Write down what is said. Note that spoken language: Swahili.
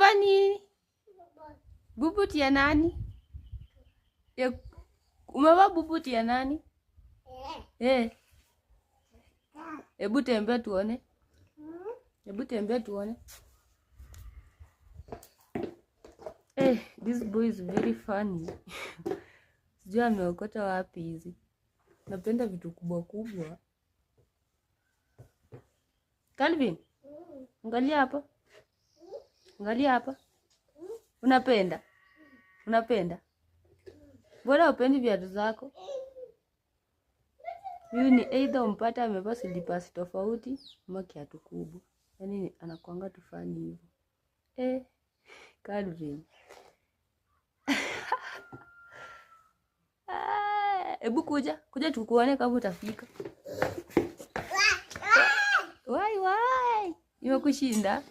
Umevaa nini? Bubuti ya nani? Ya, umevaa bubuti ya nani? Eh. Hebu tembea tuone. Hebu tembea tuone. Eh, this boy is very funny. Sijui ameokota wapi hizi. Napenda vitu kubwa kubwa. Calvin, angalia hapa. Angalia hapa. Unapenda? Unapenda? Mbona upendi viatu zako? Huyu ni either umpata amevaa slippers tofauti ama kiatu kubwa. Yaani anakuanga tu funny hivyo. Eh, Calvin. Hebu kuja, kuja tukuone kama utafika. Wai wai. Imekushinda?